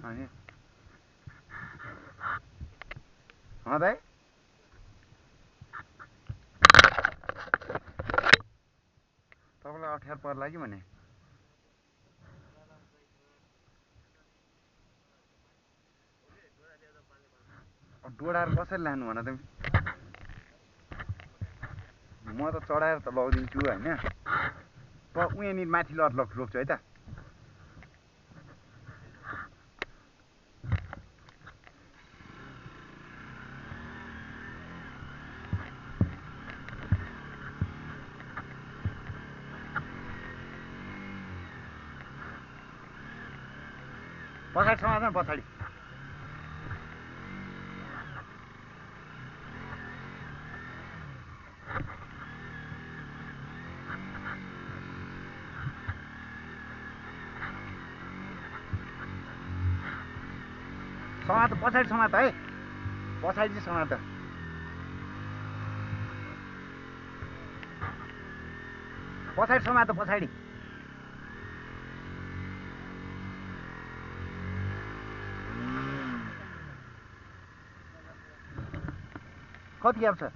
अनि दाइ तपाईँलाई अप्ठ्यारो पर्ला कि भने डोडाएर कसरी लानु भन त म त चढाएर त लगिदिन्छु होइन उहाँनिर माथि रोक्छु है त पछाडि समात्नु पछाडि समात पछाडि समात है पछाडि चाहिँ समात पछाडि समात पछाडि कति ग्याप छ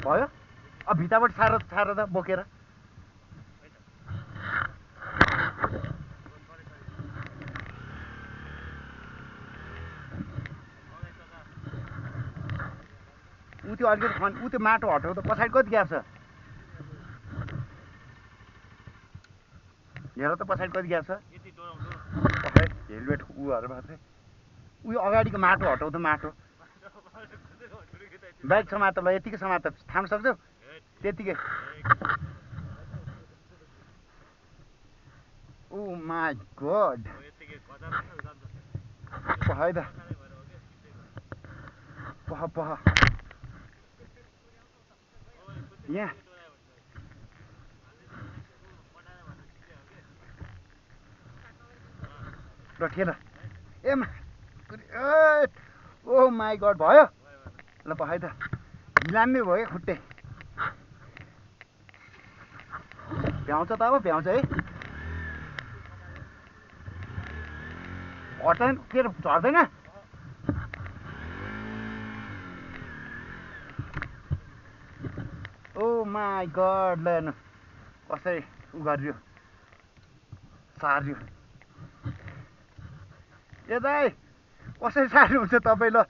भयो अब भित्ताबाट छाएर त बोकेर उ त्यो अलिकति उ त्यो माटो हटाउ त पछाडि कति ग्याप छ हेर त पछाडि कति ग्याप छ पछाडि हेलमेट उहरू भएको छ उयो अगाडिको माटो हटाउ त माटो बाइक समात ल यतिकै समात थाम्न सक्छौ त्यतिकै ओ माई गॉड है त पह यहाँ र के ल ओ माई गॉड भयो ल है त बिरामी भयो क्या खुट्टे भ्याउँछ त अब भ्याउँछ है हट्दैन के झर्दैन ओ माई गॉड ल हेर्नु कसरी उ गरियो सार्यो ए दाइ कसरी सार्नुहुन्छ तपाईँ ल